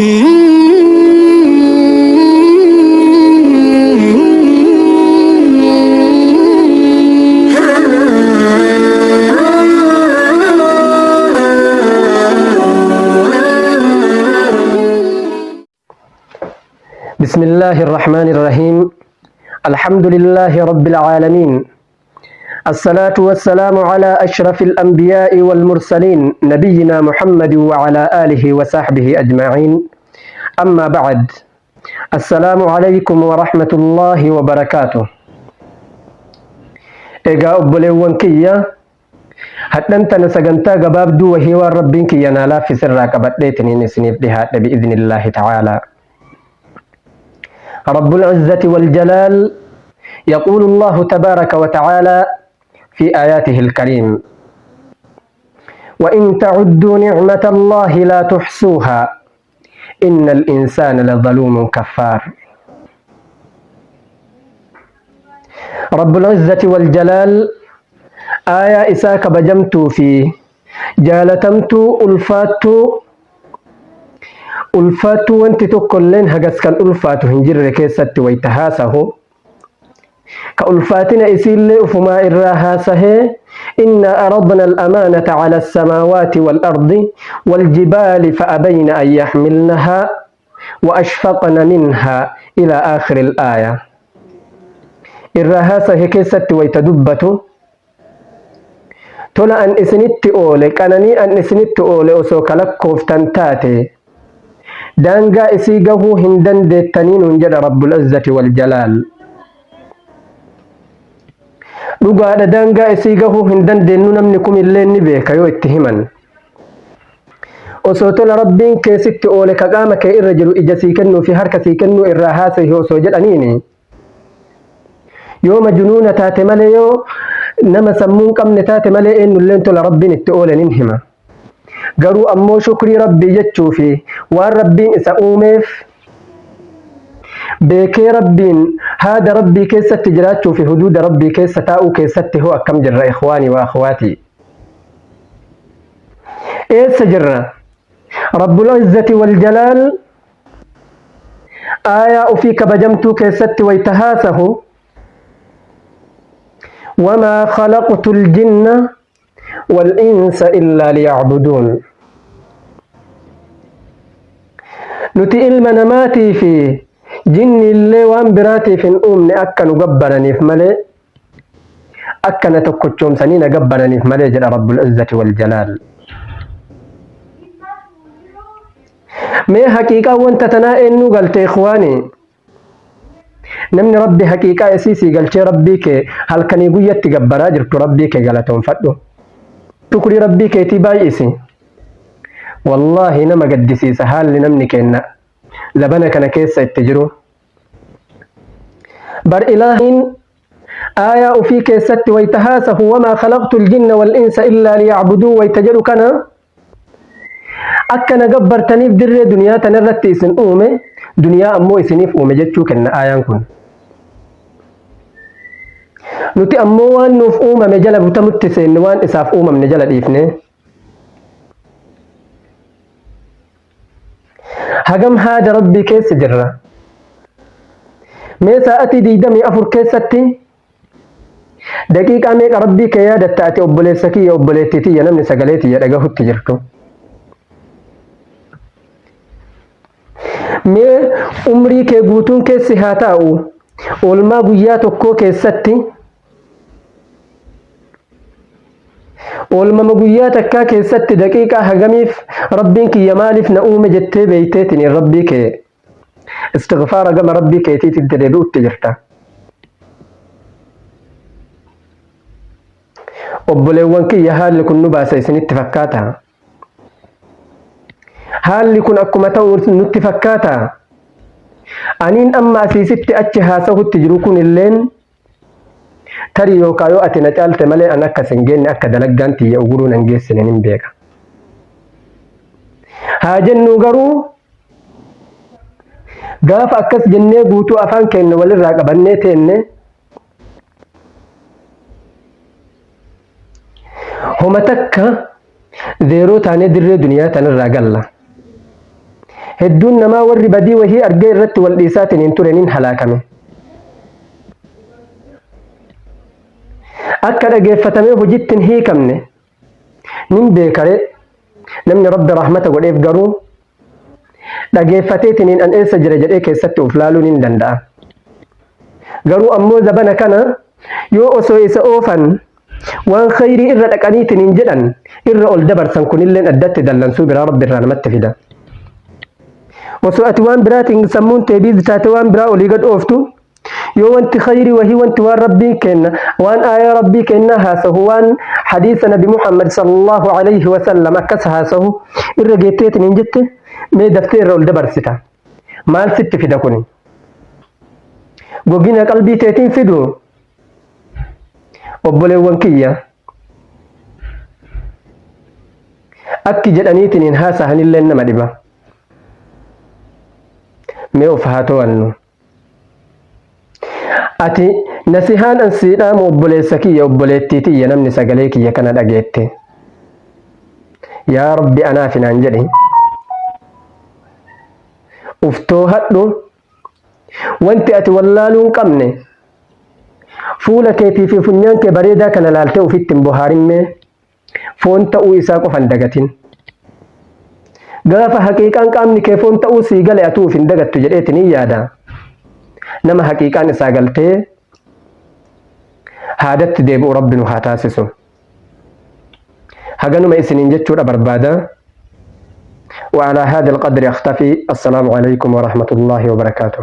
بسم الله الرحمن الرحيم. الحمد لله رب العالمين، الصلاة والسلام على أشرف الأنبياء والمرسلين، نبينا محمد وعلى آله وصحبه أجمعين. أما بعد، السلام عليكم ورحمة الله وبركاته. Egaa obboleewwan kiyya, hadhan tana sagantaa gabaabduu wahii waan Rabbiin kiyya naa laaffisirraa qabadheetiniin isiniif dhihaadhe بإذن الله تعالى. رب العزة والجلال يقول الله تبارك وتعالى في آياته الكريم: وإن تعدوا نعمة الله لا تحصوها إن الإنسان لظلوم كفار. رب العزة والجلال آية isaa kabajamtuu fi jaalatamtuu, ulfaattuu ulfaattuu, wanti tokkolleen hagas kan ulfaatu hin jirre keessatti wayta haasahu, ka ulfaatina isiillee ufumaa irraa haasahee: إنا عرضنا الأمانة على السماوات والأرض والجبال فأبين أن يحملنها وأشفقن منها إلى آخر الآية irraa haasahe keessatti wayta dubbatu, tola an isinitti oole, qananii an isinitti oole osoo kalakkooftan taate daangaa isii gahuu hin dandeettanii nuun jedha رب العزة والجلال. Dhugaadha, daangaa isii gahuu hin dandeenyu, namni kumillee ni beeka yoo itti himan. Osoo tola Rabbiin keessitti oole ka qaama kee irra jiru, ija sii kennuu fi harka sii kennuu irraa haasa'i osoo jedhaniini, yoo majnuuna taate malee, yoo nama sammuu hin qabne taate malee, eenyulleen tola Rabbiin itti oole nin hima. Garuu ammoo shukrii Rabbii jechuu fi waan Rabbiin isa uumeef beekee Rabbiin haada Rabbii keessatti jiraachuu fi huduuda Rabbii keessa taa'uu keessatti hoo akkam jirra? إخواني وأخواتي, eessa jirra? رب العزة والجلال aayaa ufii kabajamtuu keessatti waytahaasahu: وما خلقت الجن والإنس إلا ليعبدون. Nuti ilma namaatii fi jinni illee waan biraatiif hin uumne akka nu gabbaraniif malee, akka na tokkochoomsanii na gabbaraniif malee jedha رب العزة والجلال. Mee haqiiqaa wanta tanaa eenyu galte, إخواني? Namni Rabbi haqiiqaa isii sii galchee Rabbii kee halkanii guyyatti gabbaraa jirtu, Rabbii kee galatoonfadhu, shukrii Rabbii keetii baay'isi. Wallaahi nama gaddisiisa haalli namni kenna zabana kana keessa itti jiru. Bar ilaahiin aayaa ufii keessatti waytahaasahu وما خلقت الجن والإنس إلا ليعبدون wayta jedhu kana, akka na gabbartaniif dirree duniyaa tanarratti isin uume, duniyaa ammoo isiniif uume jechuu kenna aayaan kun. Nuti ammoo waan nuuf uumame jala butamutti seenne, waan isaaf uumamne jala dhiifne. Hagam haada Rabbii keessa jirra? Mee sa'atii 24 keessatti daqiiqaa meeqa Rabbii kee yaadatta ati, obboleessa kiyya, obboleettii tiyya, namni sagalee tiyya dhagahutti jirtu? Mee umrii kee guutuun keessi haa taa'u, oolmaa guyyaa tokkoo keessatti, oolmama guyyaa takkaa keessatti daqiiqaa hagamiif Rabbiin kiyya maaliif na uume jettee beeyteetiin Rabbii kee istigfaara gama Rabbii keetiitiin deebi'utti jirta? Obboleewwan kiyya, haalli kun nu baasa isinitti fakkaata? Haalli kun akkuma ta'u nutti fakkaata? Aniin amma asiisitti achi haasahutti jiru kun illeen tarii yookaan yoo ati na caalte malee an akkas hin geenne, akka dalaggaan tiyya uguruu nan geessine nin beeka. Haa jennuu, garuu gaafa akkas jennee guutuu afaan keenya walirraa qabannee teenne, homa takka zeeroo taanee dirree duniyaa tanarraa galla. Hedduun namaa warri badii wahii argee irratti wal dhiisaatiin hin ture nin halaakame. Akka dhageeffatamee hojitti hin hiikamne nin beekare. Namni Rabbi rahmata godheef garuu dhageeffateetiniin an eessa jira jedhee keessatti of laaluu nin danda'a. Garuu ammoo zabana kana yoo osoo isa oofan waan khayrii irra dhaqaniitiniin jedhan irra ol dabarsan kunilleen addatti dallansuu biraa Rabbi irraa namatti fida. Osoo ati waan biraatiin sammuun tee biizi taate waan biraa olii gad ooftu yoo wanti khayrii wahii wanti waan Rabbiin kenna waan aayaa Rabbii kennaa haasahu waan hadiisa Nabi Muhammad sallallahu alayhi wa sallam akkas haasahu irra geetteetiin hin jette mee daftee irra ol dabarsita. Maal sitti fida kuni? Gogina qalbii teetiin fidu? Obboleewwan kiyya akki jedhaniitiin hin haasahanillee nama dhiba. Mee of haa to'annu. Ati nasihaan an sii dhaamu obboleessa kiyya obboleettii tiyya namni sagalee kiyya kana dhageette. Yaa Rabbi anaafi naan jedhi. Uf toohadhu. Wanti ati wallaaluu hin qabne fuula keetii fi funyaan kee bareedaa kana laaltee ofitti hin bohaarimmee foon ta'uu isaa qofa hin dagatin. Gaafa haqiiqaan qaamni kee foon ta'uu sii gale atuu of hin dagattu jedheetiin hin yaada. Nama haqiiqaan isaa galtee haadatti deebi'u Rabbi nu haa taasisu. Haganuma isiniin jechuudha barbaada. وعلى هذا القدر أختفي. السلام عليكم ورحمة الله وبركاته.